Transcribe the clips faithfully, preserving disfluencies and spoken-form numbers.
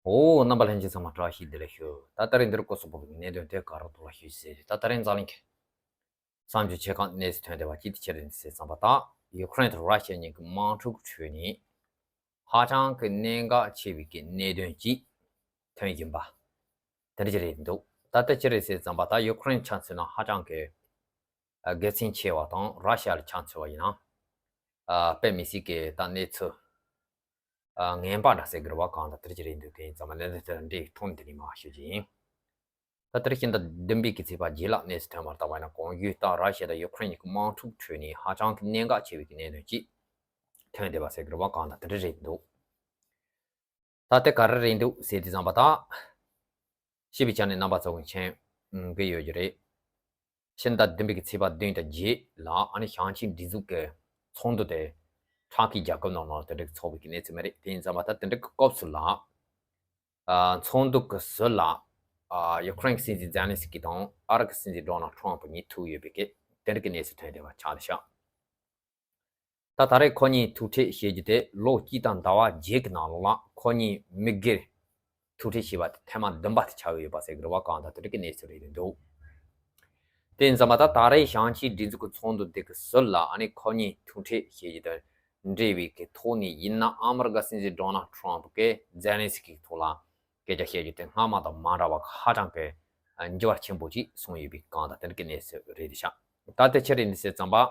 འོ། རྣམ་པ་ལྷན་རྒྱས་ཚང་མ་བཀྲ་ཤིས་བདེ་ལེགས་ཞུ། ད་ད་རེས་འདིར་སྐོར་སོགས་པོ་གི་གནད་དོན་དེ་ག་རོ་ཐོག་ལ་ཞུས་ཟེར། ད་ད་རེས་འཛམ་གླིང་གི་བསམ་བརྗོད་ཆེ་ཁག་གནས་སུ་ཐོན་བསྡད་པ་ཅི་དེ་ཕྱིར་ཡིན་ཟེར་ཙམ་པ། ད་ཡུ་ཁུ་རེན་དང་ར་ཤི་ཡ་གཉིས་ཀྱི་དམག་འཁྲུག་ཁྲོད་ནས་ཧ་ཅང་གི་གནད་འགག་ཆེ་བའི་གི་གནད་དོན་ཅིག་ཐོན་བཞིན་པ་དེ་འདྲ་ཅིག་རེད་འདུག་ད་ལྟ་ཅི་རེད་ཟེར་ཙམ་པ། ད་ཡུ་ཁུ་རེན་ཆ་མཚོན་ན་ཧ་ཅང་གི་ཨ་དགེ་མཚན་ཆེ་བ་དང་། ར་ཤི་ཡ་ལ་ཆ་མཚོན་པ་ཡིན་ན་ཨ་དཔེ་མི་སྲིད་ཀྱི་ད་གནས་ཚུལ་ཨ་ངན་པ་འདྲ་ཟེར་དགོས་རེད་པ། གང་ལྟར་དེ་འདྲ་ཅིག་རེད་འདུག་དེ་ཡིན་ཙམ་པ་ལན་དེ་ལྟར་འདྲའི་ཐོག་ནས་དེ་ནས་མར་ཞུ་རྒྱུ་ཡིན། ད་ལྟར་ཕྱི་ཟླ་བདུན་པའི་གི་ཚེས་པ་བརྒྱད་ལ་གནས་སུ་ཐོན་པར་བལྟས་པ་ཡིན་ན། གོང་ཞུས་ལྟར་ར་ཤི་ཡ་དང་ཡུ་ཁུ་རེན་གཉིས་ཀྱི་དམག་འཁྲུག་ཁྲོད་ནས་ཧ་ཅང་གི་གནད་འགག་ཆེ་བའི་གི་གནད་དོན་ཅིག་ཐོན་བསྡད་པ་ཟེར་དགོས་རེད་པ། གང་ལྟར་དེ་འདྲ་རེད་འདུག་ད་དེ་ག་རེ་རེད་འདུག་ཟེར་དུས་ཙམ་པ། ད་ཤེས་པའི་ཆ་ནས་རྣམ་པ་ཚོ་གི་མཁྱེན་གི་ཡོད་ཀྱི་རེད། ཕྱི་ཟླ་བདུན་པའི་གི་ཚེས་པ་བདུན་དང་བརྒྱད་ལ་ཨ་ནི་ཞིང་ཆེན་སྒྲིག་འཛུགས་ཀྱི་ཚོགས་འདུ་དེ་ཕྲ་གི་རྒྱལ་ཁབ་ནང་ལ་དེ་འདྲ་ཚོགས་པའི་གི་གནས་ཚུལ་མ་རེད། དེ་ཡིན་ཙམ་པ་ད་དེ་འདྲ་གི་སྐབས་སུ་ལ་ཨ་ཚོགས་འདུ་གི་ཟུར་ལ་ཨ་ཡུ་ཁུ་རེན་གྱི་སྲིད་འཛིན་ཛེ་ལན་སི་ཀི་དང་ཨ་རི་གི་སྲིད་འཛིན་ཌོ་ནལ་ཊམ་ཕུ་གཉིས་ཐུག་ཡོད་པའི་གི་དེ་འདྲ་གི་གནས་ཚུལ་ཐོན་བསྡད་པ་ཆགས་བཞག་ད་ད་རེས་ཁོ་གཉིས་ཐུག་འཕྲད་བྱེད་རྒྱུ་དེ་ལོ་གཅིག་དང་ཟླ་བ་བརྒྱད་ཀྱི་ནང་ལོགས་ལ་ཁོ་གཉིས་མི་སྒེར་ཐུག་འཕྲད་བྱས་པ་དེ་ཐེངས་མ་བདུན་པ་དེ་ཆགས་ཡོད་པ་ཟེར་གི་རེད་པ། གང་ལྟར་དེ་འདྲ་གི་གནས་ཚུལ་རེད་འདུག་དེ་ཡིན་ཙམ་པ་ད་ད་རེས་ཞིང་ཆེན་སྒྲིག་འཛུགས་ཀྱི་ཚོགས་འདུ་འདི་གི་ཟུར་ལ་ཨ་ནི་ཁོ་གཉིས་ཐུག་འཕྲད་བྱེད་རྒྱུ་དང་འབྲེལ་བའི་གི་ཐོག་ནས་ཡིན་ན། ཨ་མི་རི་ཀ་སྲིད་འཛིན་ཌོ་ནལ་ཊམ་ཕུ་གིས་ཛེ་ལན་སི་ཀི་གི་ཐོག་ལ་སྐད་ཆ་བཤད་རྒྱུ་དེ་སྔ་མ་དང་མ་འདྲ་བ་ཧ་ཅང་གི་འགྱུར་བ་ཆེན་པོ་ཅིག་སོང་ཡོད་པའི་གང་ལྟར་དེ་འདྲ་གི་གནས་ཚུལ་རེད་ཤག་ད་དེ་ཕྱིར་ཡིན་ཟེར་ཙམ་པ།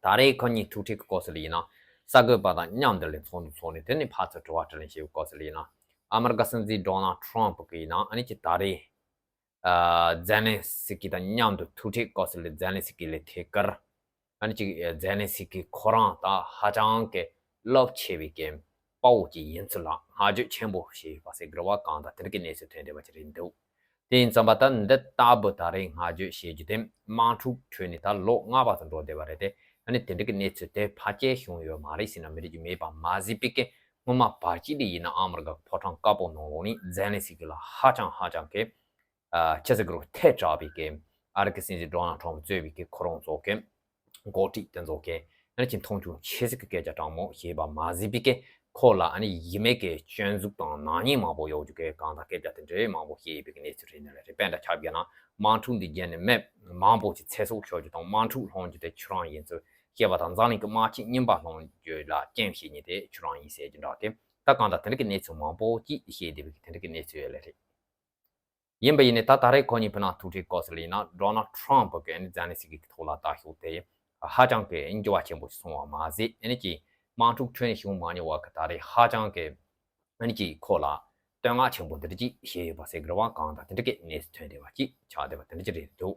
ད་རེས་ཁོ་གཉིས་ཐུག་འཕྲད་ཀྱི་སྐབས་སུ་ལ་ཡིན་ན། གསར་འགོད་པ་དང་མཉམ་དུ་ལ་ཚོགས་འདུ་ཚོགས་ནས་དེ་ནས་ཕར་ཚུར་དྲི་བ་དྲིས་ལན་བྱེད་པའི་སྐབས་སུ་ལ་ཡིན་ན། ཨ་མི་རི་ཀ་སྲིད་འཛིན་ཌོ་ནལ་ཊམ་ཕུ་གིས་ཡིན་ན་ཨ་ནི་ཅིག་ད་རེས་ཨ་ཛེ་ལན་སི་ཀི་དང་མཉམ་དུ་ཐུག་འཕྲད་སྐབས་སུ་ལ་ཛེ་ལན་སི་ཀི་ལ་ཐད་ཀར་ཨ་ནི་ཅིག་ཛེ་ལན་སི་ཀི་ཁོ་རང་ད་ཧ་ཅང་གི་རླབས་ཆེ་བའི་གི་དཔའ་བོ་ཅིག་ཡིན་ཚུལ་ལ་བསྔགས་བརྗོད་ཆེན་པོ་བྱས་ཡོད་པ་ཟེར་གི་རེད་པ། གང་ལྟར་དེ་འདྲ་གི་གནས་ཚུལ་ཐོན་བསྡད་པ་ཅིག་རེད་འདུག་དེ་ཡིན་ཙམ་པ་ད་འདི་ལྟ་བུ་ད་རེས་བསྔགས་བརྗོད་བྱེད་རྒྱུ་དེ་དམག་འཁྲུག་ཁྲོད་ནས་ད་ལོ་ལྔ་པ་དུ་འགྲོ་བསྡད་པ་རེད་དེ། ཨ་ནི་དེ་འདྲ་གི་གནས་ཚུལ་དེ་ཕལ་ཆེར་བྱུང་ཡོད་མ་རེད་ཟེར་ན་མི་འགྲིག་རྒྱུ་མེད་པ་མ་ཟད་པའི་གི་སྔོན་མ་བར་ཆད་དེ་ཡིན་ན་ཨ་མི་རི་ཀ་ཕོ་བྲང་དཀར་པོ་ནང་ལོགས་ནས་ཛེ་ལན་སི་ཀི་ལ་ཧ་ཅང་ཧ་ཅང་གི་ཨ་ཆི་ཟེར་གི་རེད། ཐལ་དྲགས་པའི་གི་ཨ་རི་གི་སྲིད་འཛིན་ཌོ་ནལ་ཊམ་ཕུ་གཙོས་པའི་གི་ཁོ་རང་ཚོ་གི་འགོ་ཁྲིད་དེ་ཚོ་གིས་ཨ་ནི་ཅིག་མཐོང་ཆུང་ཆེ་ཟིག་གི་སྐད་ཆ་དྲང་མོ་བཤད་པ་མ་ཟད་པའི་གི་ཁོ་ལ་ཨ་ནི་ཡིན་མེད་ཀྱི་སྐྱོན་འཛུགས་དང་ནག་ཉེས་མང་པོ་ཡོད་རྒྱུ་གི་གང་ལྟར་སྐད་ཆ་དེ་འདྲའི་མང་པོ་བཤད་ཡོད་པའི་གི་གནས་ཚུལ་རེད། ནི་རེད། དཔེ་འདྲ་ཆ་བཞག་ན་དམག་འཁྲུག་འདི་བརྒྱུད་ནས་མི་མང་པོ་ཅིག་ཚེ་སྲོག་ཤོར་རྒྱུ་དང་དམག་འཁྲུག་སློང་རྒྱུ་དེ་ཁྱོད་རང་ཡིན་ཚུལ་བཤད་པ་དང་། འཛམ་གླིང་གི་དམག་ཆས་རྙིང་པ་སློང་རྒྱུ་ལ་རྐྱེན་བྱེད་མཁན་དེ་ཁྱོད་རང་ཡིན་ཟེར་རྒྱུ་འདྲ་དེ། ད་གང་ལྟར་དེ་འདྲ་གི་གནས་ཚུལ་མང་པོ་ཅིག་བཤད་བསྡད་པའི་གི་དེ་འདྲ་གི་གནས་ཚུལ་ཡོད་ལེ་རེད། ཡིན་པ་ཡིན་ནའི་ད་ད་རེས་ཁོ་གཉིས་བུ་ནང་ཐུག་འཕྲད་སྐབས་སུ་ལ་ཡིན་ན་ཌོ་ནལ་ཊམ་ཕུ་གིས་ཨ་ནི་ཛེ་ལན་སི་ཀི་གི་ཐོག་ལ་ལྟ་ཞོག་དེ་ཧ་ཅང་གི་འགྱུར་བ་ཆེན་པོ་ཞིག་སོང་བ་མ་ཟད། ཨ་ནི་ཅིག་དམག་འཁྲུག་ཁྲོད་ནས་བྱུང་མ་མྱོང་བ་གི་ད་རེས་ཧ་ཅང་གི་ཨ་ནི་ཅིག་ཁོ་ལ་བསྟོད་བསྔགས་ཆེན་པོ་འདི་འདྲ་ཅིག་བྱས་ཡོད་པ་ཟེར་གི་རེད་པ། གང་ལྟར་དེ་འདྲ་གི་གནས་ཚུལ་ཐོན་བསྡད་པ་ཅིག་ཆགས་བསྡད་པ་དེ་འདྲ་ཅིག་རེད་འདུག་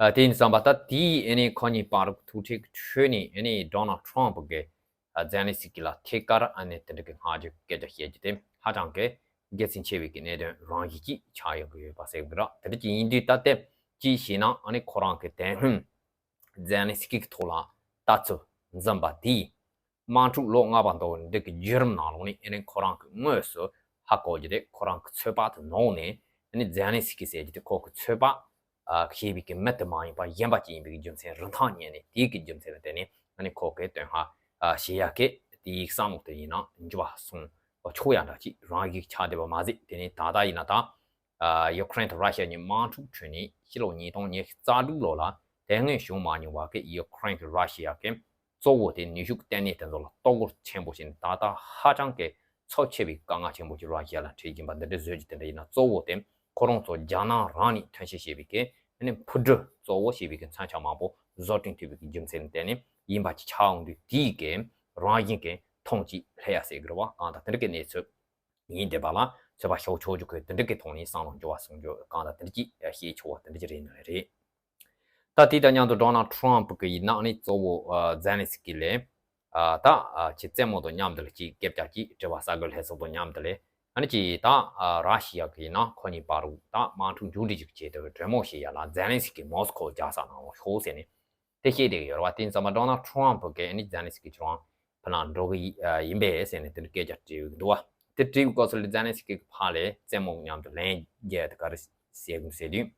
ཨ་དེ་ཡིན་ཙམ་པ་ད་དེའི་ཨ་ནི་ཁོ་གཉིས་བར་ཐུག་འཕྲད་ཀྱི་ཁྲོད་ནས་ཨ་ནི་ཌོ་ནལ་ཊམ་ཕུ་གིས་ཨ་ཛེ་ལན་སི་ཀི་ལ་ཐད་ཀར་ཨ་ནི་དེ་འདྲ་གི་བསྔགས་བརྗོད་སྐད་ཆ་བཤད་རྒྱུ་དེ་ཧ་ཅང་གི་དགེ་མཚན་ཆེ་བའི་གི་གནད་དོན་རང་བཞིན་ཅིག་ཆགས་ཡོང་གི་ཡོད་པ་ཟེར་གི་རེད། དེ་འདྲ་ཅིག་ཡིན་དུས་ད་དེ་ཅིག་བྱས་ན་ཨ་ནི་ཁོ་རང་གི་དེ་སྔོན་ཛེ་ལན་སི་ཀི་གི་ཐོག་ལ་ལྟ་ཚུལ་འཛིན་པ་དེས། དམག་འཁྲུག་ལོ་ལྔ་པ་འདྲ་བོ་འདི་གི་བརྒྱུད་རིམ་ནང་ལོགས་ནས་ཨ་ནི་ཁོ་རང་གི་དངོས་སུ་ཧ་གོ་རྒྱུ་དེ། ཁོ་རང་གི་ཚོད་དཔག་ཏུ་ནོར་ནས་ཨ་ནི་ཛེ་ལན་སི་ཀི་ཟེར་རྒྱུ་དེ་ཁོ་གི་ཚོད་དཔག་ཨ་བྱས་པའི་གི་མི་དེ་མ་ཡིན་པ་གཞན་པ་ཅིག་ཡིན་པའི་གི་རྒྱུ་མཚན་རིན་ཐང་རྙེད་ནས། དེའི་གི་རྒྱུ་མཚན་ལ་བརྟེན་ནས་ཨ་ནི་ཁོ་གི་དོན་ཧ་ཨ་བྱེད་ཡ་གི་དེའི་བསམ་བློ་དེ་ཡིན་ན་འགྱུར་བ་སོང་ཆོག་ཡ་འདྲ་ཅིག་རང་བཞིན་ཆགས་བསྡད་པ་མ་ཟད། དེ་ནས་ད་ལྟ་ཡིན་ན་ད་ཨ་ཡུ་ཁུ་རེན་དང་ར་ཤི་ཡ་གཉིས་དམག་འཁྲུག་ཁྲོད་ནས་ཕྱི་ལོ་ཉིས་སྟོང་ཉི་ཤུ་རྩ་དྲུག་ལོ་ལ་དེ་སྔོན་བྱུང་མ་མྱོང་བ་གི་ཡུ་ཁུ་རེན་དང་ར་ཤི་ཡ་གི་གཙོ་བོ་དེ་ནུས་ཤུགས་ལྟེ་གནས་དེ་ཚོ་ལ་གཏོར་རྒོལ་ཆེན་པོ་བྱས་ནས་ད་ལྟ་ཧ་ཅང་གི་ཚབས་ཆེ་བའི་དཀའ་ངལ་ཆེན་པོ་ཞིག་ར་ཤི་ཡ་ལ་འཕྲད་བཞིན་པ་འདི་འདྲ་བཟོ་རྒྱུ་དེ་འདྲ་ཡིན་ན། གཙོ་བོ་དེ་ཁོ་རང་ཚོ་རྒྱ་ནག་རང་ནས་ཐོན་སྐྱེད་བྱས་པའི་གི་ཨ་ནི་འཕུར་གྲུ་གཙོ་བོ་བྱས་པའི་གི་མཚོན་ཆ་མང་པོ་བཟོ་སྐྲུན་ཐུབ་པའི་གི་རྒྱུ་མཚན་ལ་བརྟེན་ནས་ཡིན་པ་ཅིག་ཆགས་འོང་དུས། དེའི་གི་རང་བཞིན་གི་མཐོང་ཅིག་ལྷད་ཡ་ཟེར་གི་རེད་པ། གང་ལྟར་དེ་འདྲ་གི་གནས་ཚུལ་ཡིན་བསྡད་པ་ལ་ཚོད་དཔག་ཞུ་ཆོག་རྒྱུ་གི་དེ་འདྲ་གི་ཐོག་ནས་བསམ་བློ་འགྱུར་བ་སོང་རྒྱུ་གང་ལྟར་དེ་འདྲ་ཅིག་བཤད་ཆོག་པ་དེ་འདྲ་ཅིག་རེད་ནི་རེད། ད་དེ་དང་མཉམ་དུ་ཌོ་ནལ་ཊམ་ཕུ་གི་ཡིན་ན་ཨ་ནི་གཙོ་བོ་ཨ་ཛེ་ལན་སི་ཀི་ལ་ཨ་ད་ཨ་ཅིག་རྩེད་མོ་དང་མཉམ་དུ་ལ་ཅིག་སྐད་ཆ་ཅིག་དྲི་བ་གསར་འགོད་ལྷན་ཚོགས་དང་མཉམ་དུ་ལ་ཨ་ནི་ཅིག་ད་ཨ་ར་ཤི་ཡ་གི་ཡིན་ན་ཁོ་གཉིས་བར་ད་དམག་འཁྲུག་མཇུག་སྒྲིལ་ཅིག་བྱེད་ཐུབ་པའི་གྲོས་མོལ་བྱེད་ཡ་ལ་ཛེ་ལན་སི་ཀི་མོ་སི་ཁོ་རྒྱལ་ས་ནང་ལ་ཤོག་ཟེར་ནས་དེ་བཤད་བསྡད་ཀྱི་ཡོད་རེད་པ། དེ་ཡིན་ཙང་མ་ཌོ་ནལ་ཊམ་ཕུ་གིས་ཨ་ནི་ཛེ་ལན་སི་ཀི་ཁྱོད་རང་ཕུ་ནང་འགྲོ་གི་ཡིན་པས་ཟེར་ནས་དེ་འདྲ་སྐད་ཆ་དྲིས་ཡོད་འདུག་པ། དེ་དྲིས་པའི་སྐབས་སུ་ལ་ཛེ་ལན་སི་ཀི་གི་ཕར་ལ་རྩེད་མོ་མཉམ་དུ་ལན་རྒྱག་དེ་ག་རེ་ཟེར་གི་ཟེར་དུས།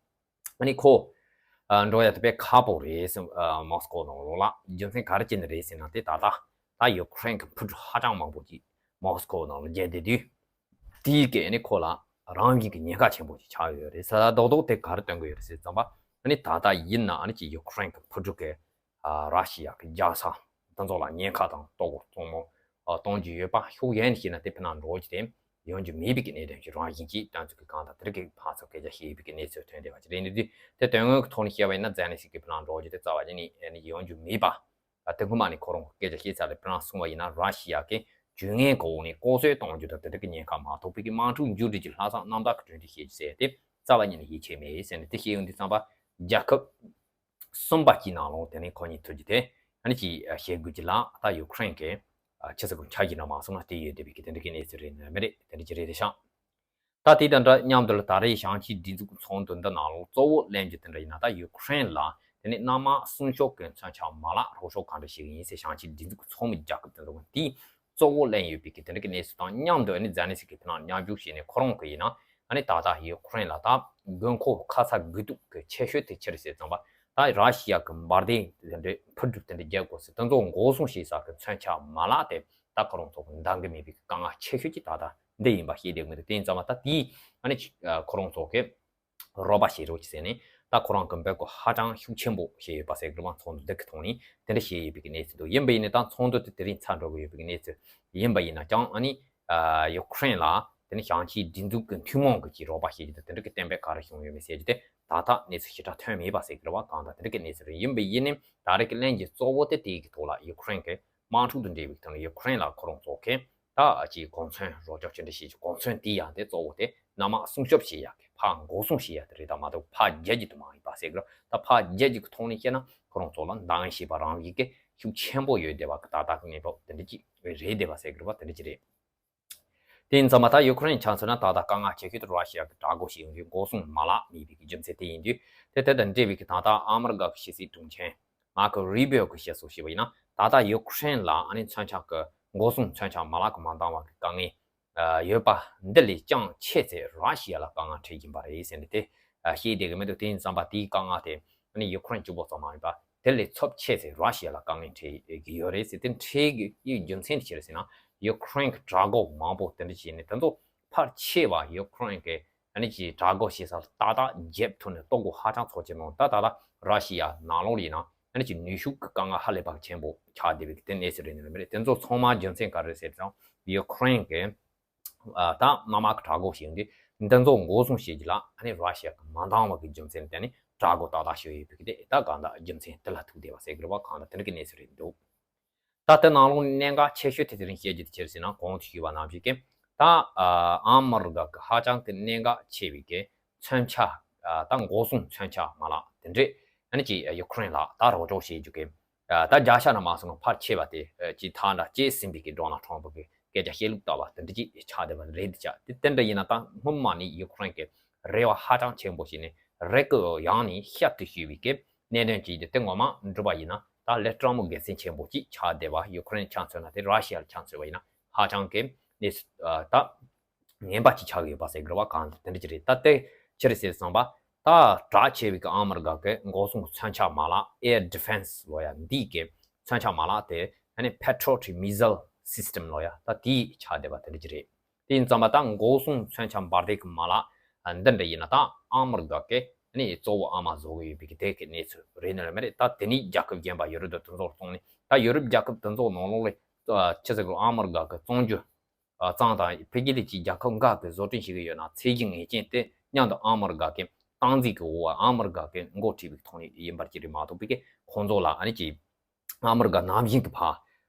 ཨ་ནི་ཁོ་ཨ་འགྲོ་ཡ་དེ་དཔེ་ཁག་པོ་རེད་ཟེར། ཨ་མོ་སི་ཁོ་ནང་ལོགས་ལ་རྒྱུ་མཚན་ག་རེ་བྱས་ནས་རེད་ཟེར་ན། དེ་ད་ལྟ་ད་ཡུ་ཁུ་རེན་གྱི་འཕུར་གྲུ་ཧ་ཅང་མང་པོ་ཅིག་མོ་སི་ཁོ་ནང་ལ་བརྒྱབ་བསྡད་དུས། དེའི་གི་ཨ་ནི་ཁོ་ལ་རང་བཞིན་གྱི་ཉེན་ཁ་ཆེན་པོ་ཞིག་ཆགས་ཡོད་རེད་ཟེར། རྡོག་རྡོག་དེ་ག་རེ་སྟོན་གྱི་ཡོད་རེད་ཟེར་ཙམ་པ། ཨ་ནི་ད་ལྟ་ཡིན་ན་ཨ་ནི་ཅིག་ཡུ་ཁུ་རེན་གྱི་ཕུ་གྲུ་གི་ཨ་ར་ཤི་ཡ་གི་རྒྱལ་ས་དེ་ཚོ་ལ་ཉེན་ཁ་དང་ལྟོ་གོས་གཙང་མ་གཏོང་རྒྱུ་ཡོད་པ། ཤུགས་ཡོན་ནས་བཤད་ན་དེ་ཕི་ནང་འགྲོ་རྒྱུ་དེ་ཡོང་རྒྱུ་མེད་པའི་གི་གནད་དོན་ཞིག་རང་བཞིན་གྱིས་ད་ཚོད་ཀྱི་གང་དང་དེ་རིགས་ཀྱི་ཕར་ཚུར་སྐད་ཆ་བཤད་པའི་གི་གནས་ཚུལ་ཐོན་བསྡད་པ་ཅིག་རེད། འདི་དེ་དོན་དངོས་ཀྱི་ཐོག་ནས་བཤད་པ་ཡིན་ན་ཛེ་ལན་སི་ཀི་ཕི་ནང་འགྲོ་རྒྱུ་དེ་རྩ་བ་ཉིད་ནས་ཡོང་རྒྱུ་མེད་པ། ཨ། དེ་སྔོན་མ་ནས་ཁོ་རང་གི་སྐད་ཆ་བཤད་ཚར་རེད། ཕི་ནང་གསུངས་པ་ཡིན་ན་ར་ཤི་ཡ་གི་ཇུས་ངན་གྱི་འོག་ནས་ལྐོག་གསོད་གཏོང་རྒྱུ་དང་དེ་འདྲ་གི་ཉེན་ཁ་མ་གཏོགས་པའི་གི་དམག་འཁྲུག་མཇུག་སྒྲིལ་གྱི་ལྷག་བསམ་རྣམ་དག་གི་གྲོས་འདེབས་བྱེད་རྒྱུ་ཟེར་དེ་རྩ་བ་ཉིད་ནས་ཡིད་ཆེས་མེད་ཟེར་ནས། དེ་བཤད་ཡོང་དུས་ཙམ་པ་རྒྱལ་ཁབ་གསུམ་པ་གཅིག་ནང་ལོགས་དེ་ནས་ཁོ་གཉིས་ཐུག་རྒྱུ་དེ་ཨ་ནི་ཅིག་བཤད་དགོས་ཀྱི་ལ། ད་ཡུ་ཁུ་རེན་གྱི་ཨ་ཆི་ཟེར་དགོས། འཆར་གཞི་ནང་མ་སོང་ན་དེ་ཡོད་བསྡད་པའི་གི་དེ་འདྲ་གི་གནས་ཚུལ་རེད་ནི་མི་རེད། དེ་འདྲ་ཅིག་རེད་དེ་ཤག་ད་དེ་དང་འདྲ་མཉམ་དུ་ལ་ད་རེས་ཞང་ཆིན་སྒྲིག་འཛུགས་ཚོགས་འདུ་འདི་ནང་ལོགས་གཙོ་བོ་གླེང་རྒྱུ་དེ་འདྲ་ཡིན་ན། ད་ཡུ་ཁུ་རེན་ལ་དེ་ནས་གནམ་དམག་སྲུང་སྐྱོབ་ཀྱི་མཚོན་ཆ་མ་ལག་རོགས་སྐྱོར་གང་འདྲ་བྱེད་ཀྱི་ཡིན་ཟེར་ཞང་ཆིན་སྒྲིག་འཛུགས་ཚོགས་མི་རྒྱལ་ཁབ་དེ་ཚོ་དེའི་གཙོ་བོ་གླེང་ཡོད་པའི་གི་དེ་འདྲ་གི་གནས་ཚུལ་དང་མཉམ་དུ་ཨ་ནི་ཛེ་ལན་སི་ཀི་ཕི་ནང་མཉམ་ཞུགས་བྱས་ནས་ཁོ་རང་གི་ཡིན་ན་ཨ་ནི་ད་ལྟ་ཡུ་ཁུ་རེན་ལ་ད་དགོས་མཁོ་ཁ་ཚ་དགོས་གཏུགས་ཀྱི་ཆེ་ཤོས་དེ་ཅི་རེད་ཟེར་ཙམ་པ། ད་ར་ཤི་ཡ་གི་འབར་མདེལ་དེ་འདྲ་ཕུ་གྲུ་དེ་འདྲ་རྒྱག་དགོས་ཟེར་དེ་ཚོ་འགོག་སྲུང་བྱེད་ས་གི་མཚོན་ཆ་མ་ལག་དེ་ད་ཁོ་རང་ཚོ་གི་འདང་གི་མེད་པའི་དཀའ་ངལ་ཆེ་ཤོས་ཀྱི་ད་ལྟ་འདི་ཡིན་པ་ཤེས་བསྡད་མི་འདུག་དེ་ཡིན་ཙང་མ་ད་དེའི་ཨ་ནི་ཅིག་ཁོ་རང་ཚོ་གི་རོགས་པ་བྱེད་རོགས་ཀྱི་ཟེར་ནས་ད་ཁོ་རང་གི་འབོད་སྐུལ་ཧ་ཅང་ཤུགས་ཆེན་པོ་བྱས་ཡོད་པ་ཟེར་གི་རེད་བ། ཚོགས་འདུ་འདི་གི་ཐོག་ནས་དེ་འདྲ་བྱས་ཡོད་པའི་གི་གནས་ཚུལ་འདུག་ཡིན་པ་ཡིན་ནའི་ད་ཚོགས་འདུ་དེ་དེ་རིང་ཚར་འགྲོ་གི་ཡོད་པའི་གི་གནས་ཚུལ་ཡིན་པ་ཡིན་ན་ཀྱང་ཨ་ནི་ཡུ་ཁུ་རེན་ལ་དེ་ནི་ཞང་ཆིན་སྒྲིག་འཛུགས་ཀྱི་ཐུན་མོང་གི་ཅིག་རོགས་པ་བྱེད་རྒྱུ་དེ་དེ་འདྲ་གི་གཏན་འབེབས་ག་རེ་བྱུང་ཡོད་མེད་ཟེར་རྒྱུ་དེ་ད་ལྟ་གནས་ཚུལ་ཞིབ་ཕྲ་ཐོན་མེད་པ་ཟེར་གི་རེད་བ། གང་ལྟར་དེ་འདྲ་གི་གནས་ཚུལ་རེད། ཡིན་པ་ཡིན་ནའི་ད་རེས་ཀྱི་གླེང་གཞི་གཙོ་བོ་དེ་དེའི་གི་ཐོག་ལ་ཡུ་ཁུ་རེན་གི་དམག་འཁྲུག་དང་འབྲེལ་བའི་ཐོག་ནས་ཡུ་ཁུ་རེན་ལ་ཁོ་རང་ཚོ་གི་ད་ཅིག་གོ་མཚོན་རོགས་སྐྱོབ་ཅི་འདྲ་བྱེད་རྒྱུ། གོ་མཚོན་དེ་ཡང་དེ་གཙོ་བོ་དེ་གནམ་དམག་སྲུང་སྐྱོབ་བྱེད་ཡག་གི་ཕར་འགོག་སྲུང་བྱེད་ཡག་དེ་རེད། ད་མ་གཏོགས་ཕར་རྒྱག་རྒྱུ་དེ་མ་ཡིན་པ་ཟེར་གི་རེད། ད་ཕར་རྒྱག་རྒྱུ་གི་ཐོག་ནས་བཤད་ན་ཁོ་རང་ཚོ་ལ་འདང་ཞེས་པ་རང་བཞིན་གྱི་ཤུགས་ཆེན་པོ་ཡོད་བསྡད་པ་གི་ད་ལྟ་གི་གནས་བབ་དེ་འདྲ་ཅིག་རེད་བསྡད་པ་ཟེར་གི་རེད་བ། དེ་འདྲ་ཅིག་རེད། དེ་ཡིན་ཙང་མ་ད་ཡུ་ཁུ་རེན་ཆ་མཚོན་ན་ད་ལྟ་དཀའ་ངལ་ཆེ་ཤོས་དེ་ར་ཤི་ཡ་གི་དྲག་རྒོལ་བྱེད་ཡོང་རྒྱུའི་འགོག་སྲུང་མ་ལག་མེད་པའི་གི་རྒྱུ་མཚན་དེ་ཡིན་དུས། དེ་དེ་དང་འབྲེལ་བའི་གི་ད་ལྟ་ཨ་མི་རི་ཀ་གི་ཕྱི་སྲིད་དྲུང་ཆེ་མར་ཁོ་རུ་བྷི་ཡོ་གི་བཤད་སྲོལ་བྱས་པ་ཡིན་ན། ད་ལྟ་ཡུ་ཁུ་རེན་ལ་ཨ་ནི་མཚོན་ཆ་གི་འགོག་སྲུང་མཚོན་ཆ་མ་ལག་གི་མ་འདང་བ་གི་དཀའ་ངལ་ཡོད་པ་འདི་ལས་ཀྱང་ཆེ་ཚད་ར་ཤི་ཡ་ལ་དཀའ་ངལ་འཕྲད་བཞིན་པ་རེད་ཟེར་ནས་དེ་བཤད་བསྡད་གི་མི་འདུག་དེ་ཡིན་ཙང་པ་དེའི་དཀའ་ངལ་དེ་ཨ་ནི་ཡུ་ཁུ་རེན་གཅིག་པོ་ཙམ་མ་ཡིན་པ་དེ་ལས་ཚབས་ཆེ་ཚད་ར་ཤི་ཡ་ལ་དཀའ་ངལ་འཕྲད་ཀྱི་ཡོད་རེད་ཟེར། དེ་འཕྲད་ཀྱི་རྒྱུ་མཚན་དེ་ཅི་རེད་ཟེར་ན། ཡུ་ཁུ་རེན་གྱི་དྲག་རྒོལ་མང་པོ་དེ་འདྲ་བྱས་ནས་དེ་ཚོ་ཕལ་ཆེ་བ་ཡུ་ཁུ་རེན་གྱི་ཨ་ནི་ཅིག་དྲག་རྒོལ་བྱེད་ས་ཏག་ཏག་རྒྱབ་ཐུབ་ནས་ལྟོ་གོས་ཧ་ཅང་ཚོར་གྱི་མང་། ད་ད་ལྟ་ར་ཤི་ཡ་ནང་ལོགས་ཡིན་ན་ཨ་ནི་ཅིག་ནུས་ཤུགས་ཀྱི་དཀའ་ངལ་ཧ་ལས་པ་ཆེན་པོ་ཆགས་བསྡད་པའི་གི་དེ་གནས་ཚུལ་རེད་ནི་རེད་མི་རེད། དེ་ཚོ་ཚང་མ་རྒྱུ་མཚན་ག་རེ་ཟེར་ཙང་ཡུ་ཁུ་རེན་གྱི་ཨ་ད་གནམ་དམག་གི་དྲག་རྒོལ་བྱེད་ཡོང་དུས་འདི་ཚོ་འགོག་སྲུང་བྱེད་རྒྱུ་ལ་ཨ་ནི་ར་ཤི་ཡ་གི་མ་འདང་བ་གི་རྒྱུ་མཚན་དེ་ནི་དྲག་རྒོལ་ཏག་ཏག་ཞུ་ཡོད་པའི་གི་དེ་ད་གང་ལྟར་རྒྱུ་མཚན་དེ་ལ་ཐུག་བསྡད་པ་ཟེར་གི་རེད་བ། གང་ལྟར་དེ་འདྲ་གི་གནས་ཚུལ་རེད་འདུག་ད་དེ་ནང་ལོགས་ནས་གནད་འགག་ཆེ་ཤོས་དེ་དེ་རིང་བཤད་རྒྱུ་དེ་ཅི་རེད་ཟེར་ན། གོང་དུ་ཞུས་པ་ནང་བཞིན་གྱི་ད་ཨ་མི་རི་ཀ་གི་ཧ་ཅང་གི་གནད་འགག་ཆེ་བའི་གི་མཚོན་ཆ་ཨ་ད་འགོག་སྲུང་མཚོན་ཆ་མ་ལག་དེ་འདྲས་ཨ་ནི་ཅིག་ཡུ་ཁུ་རེན་ལ་ད་རོགས་སྐྱོར་བྱེད་རྒྱུ་གི་ཨ་ད་བརྒྱ་ཆ་ནང་མ་སོང་ན་ཕལ་ཆེ་བ་དེ་ཨ་ཅིག་ཐག་འདྲ་བཅད་ཟིན་པའི་གི་ཌོ་ནལ་ཊམ་ཕུ་གི་སྐད་ཆ་བཤད་ལུགས་ལྟ་བ་དེ་འདྲ་ཅིག་ཆགས་བསྡད་པ་རེད་འདི་ཅག་དེ་དེ་འདྲ་ཡིན་ན་ད་སྔོན་མ་ནས་ཡུ་ཁུ་རེན་གི་རེ་བ་ཧ་ཅང་ཆེན་པོ་བྱས་ནས་རེ་སྐུལ་ཡང་ནས་བསྐྱར་དུ་ཞུས་པའི་གི་གནད་དོན་གཅིག་དེ་དེ་ངོ་མ་འགྲུབ་པ་ཡིན་ན་ད་ལས་སྤྲང་མོ་དགེ་མཚན་ཆེན་པོ་གཅིག་ཆགས་བསྡད་པ། ཡུ་ཁུ་རེན་ཆ་མཚོན་ན་དེ་ར་ཤི་ཡ་ལ་ཆ་མཚོན་པ་ཡིན་ན་ཧ་ཅང་གི་གནས་ཚུལ་ད་ངན་པ་གཅིག་ཆགས་ཀྱི་ཡོད་པ་ཟེར་གི་རེད་བ། གང་ལྟར་དེ་འདྲ་ཅིག་རེད། ད་དེ་ཅི་རེད་ཟེར་བསམ་པ་ད་གྲགས་ཆེ་བའི་གི་ཨ་མི་རི་ཀ་གི་འགོག་སྲུང་གི་མཚོན་ཆ་མ་ལག Air Defense་ལོ་ཡ་འདི་གི་མཚོན་ཆ་མ་ལག་དེ་ཨ་ནི་Patriot Missile System་ལོ་ཡ་ད་དེ་ཆགས་བསྡད་པ་དེ་འདྲ་ཅིག་རེད། དེ་ཡིན་ཙང་མ་ད་འགོག་སྲུང་མཚོན་ཆ་འབར་མདེལ་གྱི་མ་ལག་འདི་འདྲ་ཡིན་ན་ད་ཨ་མི་རི་ཀ་གི་ནི་གཙོ་བོ་ཨ་མ་བཟོ་གི་ཡོད་པའི་གི་དེ་གི་གནས་ཚུལ་རེད་ནི་རེད་མ་རེད། ད་དེ་ནི་རྒྱལ་ཁབ་གཞན་པ་ཡོ་རོབ་དང་དེ་ཚོ་ལ་སོང་ནས་ད་ཡོ་རོབ་རྒྱལ་ཁབ་དེ་ཚོ་ནང་ལོགས་ལ་ཆི་ཟེར་དགོས། ཨ་མི་རི་ཀ་གི་གཙང་རྒྱུ་གཙང་དང་ཕ་གི་ལི་ཅིག་རྒྱལ་ཁབ་འགའ་གི་བཟོ་སྐྲུན་བྱེད་གི་ཡོད་ན་ཚད་གཞི་ངེས་ཅན་དེ་མཉམ་དུ་ཨ་མི་རི་ཀ་གི་སྟངས་འཛིན་གི་འོག་ཨ་མི་རི་ཀ་གི་འགོ་ཁྲིད་པའི་ཐོག་ནས་ཡིན་པར་གྱི་རེད་མ་གཏོགས་པའི་གི་ཁོང་ཚོ་ལ་ཨ་ནི་ཅིག་ཨ་མི་རི་ཀ་ནང་བཞིན་གྱི་ཕར་